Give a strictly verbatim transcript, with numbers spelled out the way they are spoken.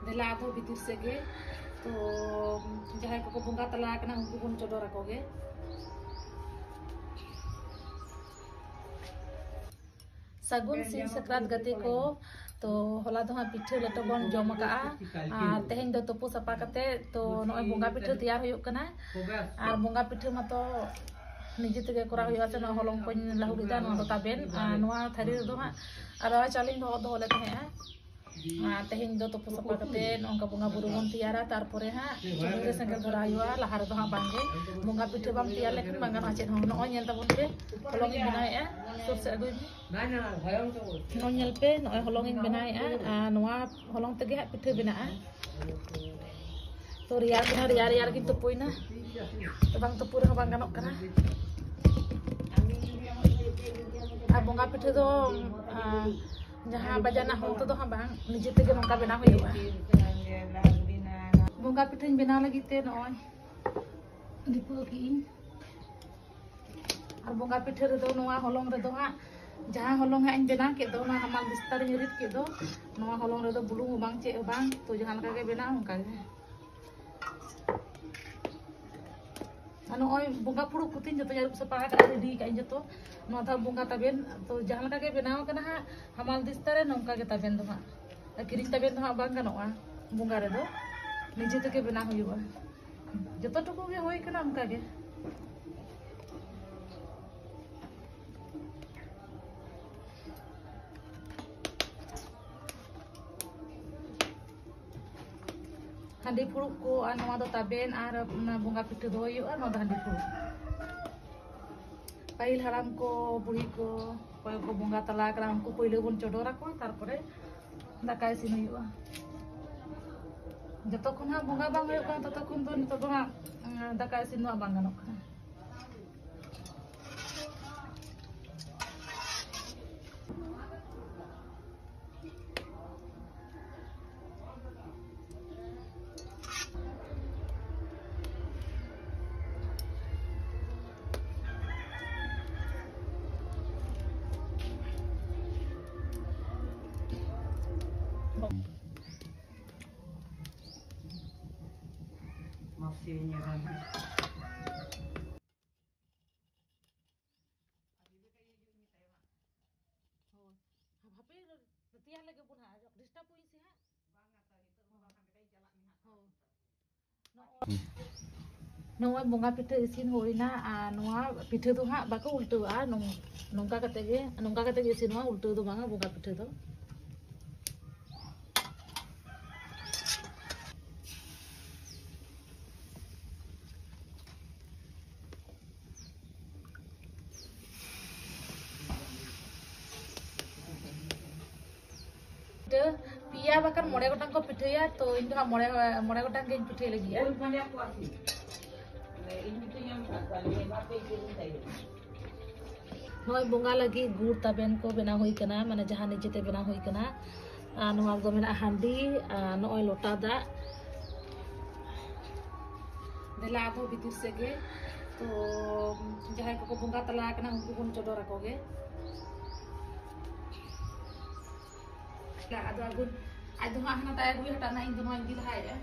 ᱫᱮᱞᱟ ᱟᱫᱚ ᱵᱷᱤᱛᱤᱨ ᱥᱮᱫ ᱜᱮ᱾ ᱛᱚ ᱡᱟᱦᱟᱸᱭ ᱠᱚᱠᱚ ᱵᱚᱸᱜᱟ ᱛᱟᱞᱟ ᱟᱠᱟᱱᱟ, ᱩᱱᱠᱩ ᱵᱚᱱ ᱪᱚᱰᱚᱨ ᱟᱠᱚ ᱜᱮ᱾ ᱥᱟᱹᱜᱩᱱ ᱥᱤᱧ ᱥᱟᱠᱨᱟᱛ ᱜᱟᱛᱮ ᱠᱚ᱾ ᱛᱚ ᱦᱚᱞᱟ ᱫᱚ ᱦᱟᱸᱜ ᱯᱤᱴᱷᱟᱹ ᱞᱮᱴᱚ ᱵᱚᱱ ᱡᱚᱢ ᱟᱠᱟᱜᱼᱟ, ᱟᱨ ᱛᱮᱦᱮᱧ ᱫᱚ ᱛᱩᱯᱩ ᱥᱟᱯᱷᱟ ᱠᱟᱛᱮ ᱛᱚ ᱱᱚᱜᱼᱚᱭ ᱵᱚᱸᱜᱟ ᱯᱤᱴᱷᱟᱹ ᱛᱮᱭᱟᱨ ᱦᱩᱭᱩᱜ ᱠᱟᱱᱟ᱾ ᱟᱨ ᱵᱚᱸᱜᱟ ᱯᱤᱴᱷᱟᱹ ᱢᱟᱛᱚ ᱱᱤᱡᱮ ᱛᱮᱜᱮ ᱠᱚᱨᱟᱣ ᱦᱩᱭᱩᱜᱼᱟ ᱥᱮ᱾ ᱱᱚᱣᱟ ᱦᱚᱞᱚᱝ ᱠᱚᱧ ᱞᱟᱹᱦᱩᱫ ᱮᱫᱟ, ᱱᱚᱣᱟ ᱫᱚ ᱛᱟᱵᱮᱱ, ᱟᱨ ᱱᱚᱣᱟ ᱛᱷᱟᱹᱨᱤ ᱨᱮᱫᱚ ᱦᱟᱸᱜ ᱟᱨ ᱪᱟᱣᱞᱮᱧ ᱫᱚᱦᱚ ᱫᱚᱦᱚ ᱞᱮᱫ ᱛᱟᱦᱮᱸᱜᱼᱟ᱾ ᱟᱨ ᱛᱮᱦᱮᱧ ᱫᱚ ᱛᱩᱯᱩ ᱥᱟᱯᱷᱟ ᱠᱟᱛᱮ ᱱᱚᱝᱠᱟ ᱵᱚᱸᱜᱟ ᱵᱩᱨᱩ ᱵᱚᱱ ᱛᱮᱭᱟᱨᱟ, ᱛᱟᱨᱯᱚᱨᱮ ᱦᱟᱸᱜ ᱪᱩᱞᱦᱟᱹ ᱨᱮ ᱥᱮᱸᱜᱮᱞ ᱫᱷᱚᱨᱟᱣ ᱦᱩᱭᱩᱜᱼᱟ᱾ ᱞᱟᱦᱟ ᱨᱮᱫᱚ ᱦᱟᱸᱜ ᱵᱟᱝᱜᱮ, ᱵᱚᱸᱜᱟ ᱯᱤᱴᱷᱟᱹ ᱵᱟᱢ ᱛᱮᱭᱟᱨ ᱞᱮᱠᱷᱟᱱ ᱵᱟᱝ ᱜᱟᱱᱚᱜᱼᱟ ᱪᱮᱫ ᱦᱚᱸ᱾ ᱱᱚᱜᱼᱚᱭ ᱧᱮᱞ ᱛᱟᱵᱚᱱ ᱯᱮ, ᱦᱚᱞᱚᱝ ᱤᱧ ᱵᱮᱱᱟᱣᱮᱫᱼᱟ᱾ ᱥᱩᱨ ᱥᱮᱫ ᱟᱹᱜᱩᱭ ᱢᱮ᱾ ᱱᱚᱜᱼᱚᱭ ᱧᱮᱞ ᱯᱮ, ᱱᱚᱜᱼᱚᱭ ᱦᱚᱞᱚᱝ ᱤᱧ ᱵᱮᱱᱟᱣᱮᱫᱼᱟ, ᱟᱨ ᱱᱚᱣᱟ ᱦᱚᱞᱚᱝ ᱛᱮᱜᱮ ᱦᱟᱸᱜ ᱯᱤᱴᱷᱟᱹ ᱵᱮᱱᱟᱜᱼᱟ᱾ ᱛᱚ ᱨᱮᱭᱟᱲ ᱠᱟᱱᱟ, ᱨᱮᱭᱟᱲ ᱨᱮᱭᱟᱲ ᱜᱤᱧ ᱛᱩᱯᱩᱭᱱᱟ, ᱛᱚ ᱵᱟᱝ ᱛᱩᱯᱩ ᱨᱮᱦᱚᱸ ᱵᱟᱝ ᱜᱟᱱᱚᱜ ᱠᱟᱱᱟ᱾ ᱟᱨ ᱵᱚᱸᱜᱟ ᱯᱤᱴᱷᱟᱹ ᱫᱚ ᱟᱨ ᱡᱟᱦᱟᱸ ᱵᱟᱡᱟᱨ ᱨᱮᱱᱟᱜ ᱦᱚᱞᱚᱝ ᱛᱮᱫᱚ ᱦᱟᱸᱜ ᱵᱟᱝ, ᱱᱤᱡᱮ ᱛᱮᱜᱮ ᱱᱚᱝᱠᱟ ᱵᱮᱱᱟᱣ ᱦᱩᱭᱩᱜᱼᱟ᱾ ᱵᱚᱸᱜᱟ ᱯᱤᱴᱷᱟᱹᱧ ᱵᱮᱱᱟᱣ ᱞᱟᱹᱜᱤᱫ ᱛᱮ ᱱᱚᱜᱼᱚᱭ ᱰᱷᱤᱯᱟᱹᱣ ᱠᱮᱜᱼᱤᱧ᱾ ᱟᱨ ᱵᱚᱸᱜᱟ ᱯᱤᱴᱷᱟᱹ ᱨᱮᱫᱚ ᱱᱚᱣᱟ ᱦᱚᱞᱚᱝ ᱨᱮᱫᱚ ᱦᱟᱸᱜ, ᱡᱟᱦᱟᱸ ᱦᱚᱞᱚᱝ ᱦᱟᱸᱜ ᱤᱧ ᱵᱮᱱᱟᱣ ᱠᱮᱫ ᱫᱚ, ᱚᱱᱟ ᱦᱟᱢᱟᱞ ᱫᱤᱥᱛᱟᱨᱤᱧ ᱨᱤᱫ ᱠᱮᱫ ᱫᱚ, ᱱᱚᱣᱟ ᱦᱚᱞᱚᱝ ᱨᱮᱫᱚ ᱵᱩᱞᱩᱝ ᱦᱚᱸ ᱵᱟᱝ, ᱪᱮᱫ ᱦᱚᱸ ᱵᱟᱝ, ᱛᱚ ᱡᱟᱦᱟᱸ ᱞᱮᱠᱟ ᱜᱮ ᱵᱮᱱᱟᱣ ᱚᱱᱠᱟ ᱜᱮ᱾ ᱟᱨ ᱱᱚᱜᱼᱚᱭ ᱵᱚᱸᱜᱟ ᱯᱷᱩᱲᱩᱜ ᱠᱚᱛᱤᱧ ᱡᱚᱛᱚᱧ ᱟᱹᱨᱩᱵ ᱥᱟᱯᱷᱟ ᱟᱠᱟᱫᱼᱟ, ᱨᱮᱰᱤ ᱟᱠᱟᱫᱼᱟᱹᱧ ᱡᱚᱛᱚ᱾ ᱱᱚᱣᱟ ᱫᱚ ᱦᱟᱸᱜ ᱵᱚᱸᱜᱟ ᱛᱟᱵᱮᱱ, ᱛᱚ ᱡᱟᱦᱟᱸ ᱞᱮᱠᱟ ᱜᱮ ᱵᱮᱱᱟᱣ ᱟᱠᱟᱱᱟ ᱦᱟᱸᱜ ᱦᱟᱢᱟᱞ ᱫᱤᱥᱛᱟ ᱨᱮ, ᱱᱚᱝᱠᱟ ᱜᱮ ᱛᱟᱵᱮᱱ ᱫᱚ ᱦᱟᱸᱜ᱾ ᱟᱨ ᱠᱤᱨᱤᱧ ᱛᱟᱵᱮᱱ ᱫᱚ ᱦᱟᱸᱜ ᱵᱟᱝ ᱜᱟᱱᱚᱜᱼᱟ ᱵᱚᱸᱜᱟ ᱨᱮᱫᱚ, ᱱᱤᱡᱮ ᱛᱮᱜᱮ ᱵᱮᱱᱟᱣ ᱦᱩᱭᱩᱜᱼᱟ᱾ ᱡᱚᱛᱚ ᱴᱩᱠᱩ ᱜᱮ ᱦᱩᱭ ᱠᱟᱱᱟ ᱚᱱᱠᱟ ᱜᱮ᱾ ᱦᱟᱺᱰᱤ ᱯᱷᱩᱲᱩᱜ ᱠᱚ, ᱟᱨ ᱱᱚᱣᱟ ᱫᱚ ᱛᱟᱵᱮᱱ, ᱟᱨ ᱚᱱᱟ ᱵᱚᱸᱜᱟ ᱯᱤᱴᱷᱟᱹ ᱫᱚᱦᱚᱭ ᱦᱩᱭᱩᱜᱼᱟ, ᱱᱚᱣᱟ ᱫᱚ ᱦᱟᱺᱰᱤ ᱯᱷᱩᱲᱩᱜ᱾ ᱯᱟᱹᱦᱤᱞ ᱦᱟᱲᱟᱢ ᱠᱚ, ᱵᱩᱲᱦᱤ ᱠᱚ, ᱚᱠᱚᱭ ᱠᱚ ᱵᱚᱸᱜᱟ ᱛᱟᱞᱟ ᱟᱠᱟᱱᱟ, ᱩᱱᱠᱩ ᱯᱳᱭᱞᱳ ᱵᱚᱱ ᱪᱚᱰᱚᱨ ᱟᱠᱚᱣᱟ, ᱛᱟᱨᱯᱚᱨᱮ ᱫᱟᱠᱟ ᱤᱥᱤᱱ ᱦᱩᱭᱩᱜᱼᱟ᱾ ᱡᱚᱛᱚ ᱠᱷᱚᱱ ᱦᱟᱸᱜ ᱵᱚᱸᱜᱟ ᱵᱟᱝ ᱦᱩᱭᱩᱜ ᱠᱟᱱᱟ, ᱛᱚᱛᱚ ᱠᱷᱚᱱ ᱫᱚ ᱱᱤᱛᱚᱜ ᱫᱚ ᱦᱟᱸᱜ, ᱩᱸ, ᱫᱟᱠᱟ ᱤᱥᱤᱱ ᱫᱚ ᱦᱟᱸᱜ ᱵᱟᱝ ᱜᱟᱱᱚᱜ ᱠᱟᱱᱟ᱾ ᱥᱮᱨᱮᱧ ᱮᱫᱟ ᱱᱟᱦᱟᱜ᱾ ᱦᱳᱭ᱾ ᱦᱟᱯᱮ, ᱛᱮᱭᱟᱨ ᱞᱮᱜᱮ ᱵᱚᱱ ᱦᱟᱸᱜ, disturb ᱤᱧ ᱥᱮ ᱦᱟᱸᱜ᱾ ᱦᱳᱭ᱾ ᱱᱚᱜᱼᱚᱭ ᱵᱚᱸᱜᱟ ᱯᱤᱴᱷᱟᱹ ᱤᱥᱤᱱ ᱦᱩᱭᱱᱟ, ᱟᱨ ᱱᱚᱣᱟ ᱯᱤᱴᱷᱟᱹ ᱫᱚ ᱦᱟᱸᱜ ᱵᱟᱠᱚ ᱩᱞᱴᱟᱹᱣᱟ, ᱱᱚᱝ-, ᱱᱚᱝᱠᱟ ᱠᱟᱛᱮ ᱜᱮ, ᱱᱚᱝᱠᱟ ᱠᱟᱛᱮ ᱜᱮ ᱤᱥᱤᱱᱚᱜᱼᱟ, ᱩᱞᱴᱟᱹᱣ ᱫᱚ ᱵᱟᱝᱟ ᱵᱚᱸᱜᱟ ᱯᱤᱴᱷᱟᱹ ᱫᱚ᱾ ᱯᱤᱴᱷᱟᱹ ᱯᱮᱭᱟ ᱵᱟᱠᱷᱟᱱ ᱢᱚᱬᱮ ᱜᱚᱴᱟᱝ ᱠᱚ ᱯᱤᱴᱷᱟᱹᱭᱟ, ᱛᱚ ᱤᱧ ᱫᱚ ᱦᱟᱸᱜ ᱢᱚᱬᱮ, ᱢᱚᱬᱮ ᱜᱚᱴᱟᱝ ᱜᱤᱧ ᱯᱤᱴᱷᱟᱹᱭ ᱞᱟᱹᱜᱤᱫ᱾ ᱱᱚᱜᱼᱚᱭ ᱵᱚᱸᱜᱟ ᱞᱟᱹᱜᱤᱫ ᱜᱩᱲ ᱛᱟᱵᱮᱱ ᱠᱚ ᱵᱮᱱᱟᱣ ᱦᱩᱭ ᱠᱟᱱᱟ, ᱢᱟᱱᱮ ᱡᱟᱦᱟᱸ ᱱᱤᱡᱮᱛᱮ ᱵᱮᱱᱟᱣ ᱦᱩᱭ ᱠᱟᱱᱟ᱾ ᱟᱨ ᱱᱚᱣᱟ ᱫᱚ ᱢᱮᱱᱟᱜᱼᱟ ᱦᱟᱺᱰᱤ, ᱟᱨ ᱱᱚᱜᱼᱚᱭ ᱞᱚᱴᱟ ᱫᱟᱜ᱾ ᱫᱮᱞᱟ ᱟᱫᱚ ᱵᱷᱤᱛᱤᱨ ᱥᱮᱫ ᱜᱮ, ᱛᱚ ᱡᱟᱦᱟᱸᱭ ᱠᱚᱠᱚ ᱵᱚᱸᱜᱟ ᱛᱟᱞᱟ ᱟᱠᱟᱱᱟ ᱩᱱᱠᱩ ᱵᱚᱱ ᱪᱚᱰᱚᱨ ᱟᱠᱚ ᱜᱮ᱾ ᱟᱫᱚ ᱟᱹᱜᱩ, ᱟᱡ ᱫᱚ ᱦᱟᱸᱜ ᱦᱟᱱᱟᱴᱟᱜ ᱟᱹᱜᱩᱭ ᱦᱟᱴᱟᱜ ᱱᱟ, ᱤᱧ ᱫᱚ ᱱᱚᱣᱟᱧ ᱤᱫᱤ ᱞᱟᱦᱟᱭᱮᱫᱼᱟ᱾